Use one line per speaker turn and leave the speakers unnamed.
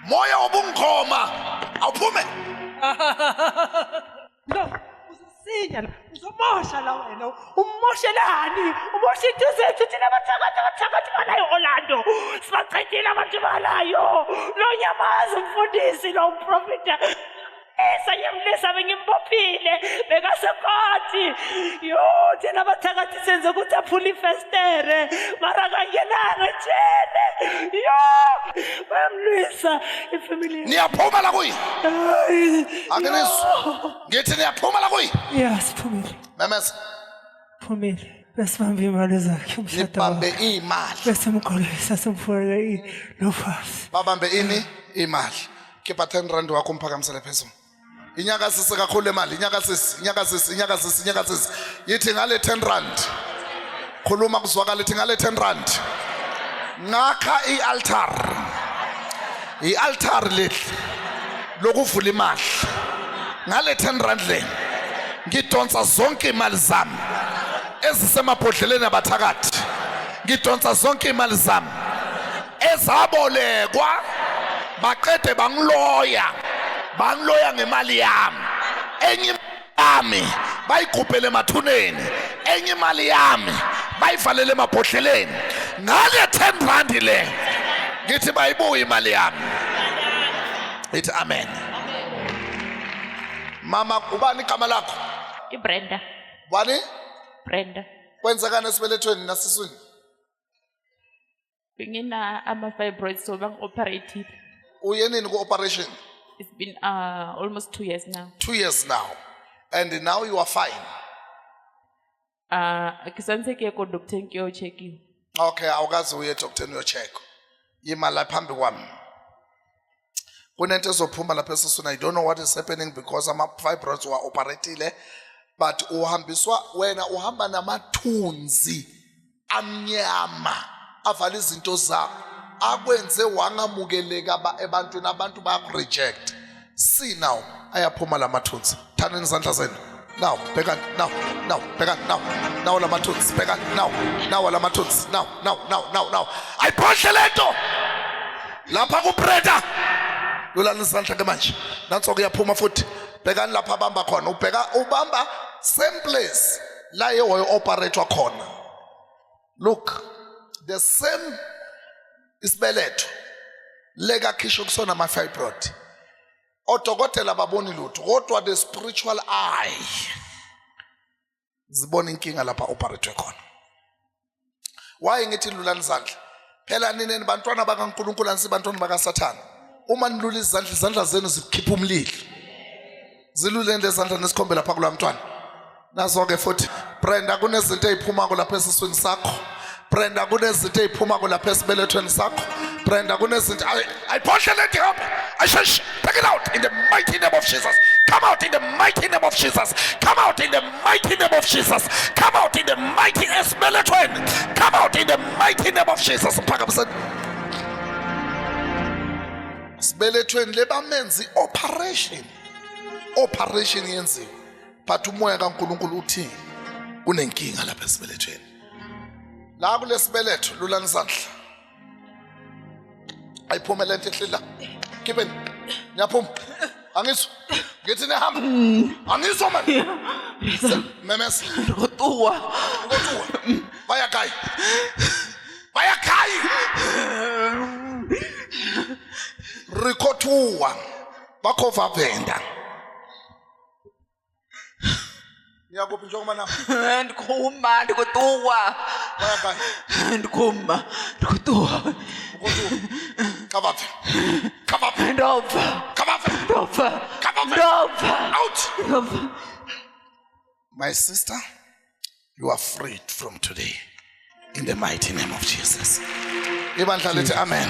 Moya wobungoma awuphume.
No, uzosinya la, uzomosha la wena. Umoshelani? Umosha into zethu thina abathakathi abathakathi balayo Orlando. Sibachithile abantu balayo. Lo nyamazi umfundisi lo umprofita. Esa ngimlisa bengimbophile bekasekhathi. Yo, thina abathakathi senze ukuthi aphule ifestere mara kangenanga ejele. Yo, bayamlwisa ifamily.
Niyaphuma la kuyi.
Hayi.
Akinizwa. Ngithi niyaphuma la kuyi.
Ya, siphumile.
Memeza.
Phumile. Besibambe imali zakhe umshado.
Nibambe imali.
Besimgolisa simfunele lofasi.
Babambe ini? Imali. Khipha 10 rand wakho umphakamisele phezulu. Inyakazise kakhulu imali, inyakazise, inyakazise, inyakazise, inyakazise. Yithi ngale 10 rand. Khuluma kuzwakala ithi ngale 10 rand. Ngakha i-altar. I-altar leli lokuvula imali. Ngale 10 rand le ngidonsa zonke imali zami ezisemabhodleleni abathakathi. Ngidonsa zonke imali zami ezabolekwa baqede bangiloya bangiloya ngemali yami enye yami bayigubhele emathuneni enye imali yami bayivalele emabhodleleni ngale 10 rand le ngithi bayibuye imali yami ithi amen. Mama, ubani igama lakho?
Ke Brenda.
Ubani?
Brenda.
Kwenzekani esibelethweni nasiswini?
Bengina ama-fibroids, so bangi-operated.
Uye nini ku-operation?
It's been almost 2 years now.
2 years now. And now you are fine.
Ke santse ke ye ko doctor ke yo checkiwa.
Okay, awukaze uye edoctoreni uyocheck. Yima la phambi kwami. Kunento ezophuma lapha esiswini. I don't know what is happening because ama-fibroids were operatile, but uhambiswa wena uhamba namathunzi amnyama avala izinto zakho akwenze wangamukeleka ebantwini, abantu bayakureject. See now, ayaphuma lamathunzi. Thaneni izandla zenu. Now, bhekani, now, now, bhekani, now. Now lamathunzi, bhekani, now. Now lamathunzi, now, now, now, now, now. Ayiphodle lento. Lapha kuBrenda. Lulani izandla ke manje. Nanso kuyaphuma futhi. Bhekani lapha abamba khona. Ubheka ubamba same place la ye operate khona. Look, the same isibeletho leka khishwa kusona ama fibroid. Odokotela baboni lutho kodwa the spiritual eye zibona inkinga lapha operate khona. Why ngithi lulani izandla? Phela nina nibantwana bakaNkulunkulu anisibantwana bakaSathane. Uma nilula izandla, izandla zenu zikhipha umlilo. Ziluleni lezandla nesikhombe lapha kulwa mntwana. Nazo ke futhi Brenda kunezinto eziphuma lapha esiswini sakho. Brenda kunezinto eziphuma lapha esibelethweni sakho. Brenda kunezinto ayiphodle le nto hamba. Ayisheshe, take it out in the mighty name of Jesus. Come out in the mighty name of Jesus. Come out in the mighty name of Jesus. Come out in the mighty esibelethweni. Come out in the mighty name of Jesus. Phakamiseni. Sibelethweni lebamenzi operation. Operation yenziwe. But umoya kaNkulunkulu uthi kunenkinga lapha esibelethweni. La kulesibeletho lulani izandla. Ayiphume lento ehleli la. Khipheni. Niyaphuma. Angizwa. Ngithi nihamba. Angizwa man. Memesa.
Rotua.
Rotua. Baya kai. Baya kai. Rikotua. Bakhova venda. Ngiyakuphi njengoba na?
Ndikhuma, ndikutuwa.
Baya kai.
Ndikhuma, ndikutuwa.
Rotua. Come up. Come up.
Ndobva.
Come up.
Ndobva.
Come up.
Ndobva.
Out.
Ndobva.
My sister, you are freed from today in the mighty name of Jesus. Ibandla lithi amen.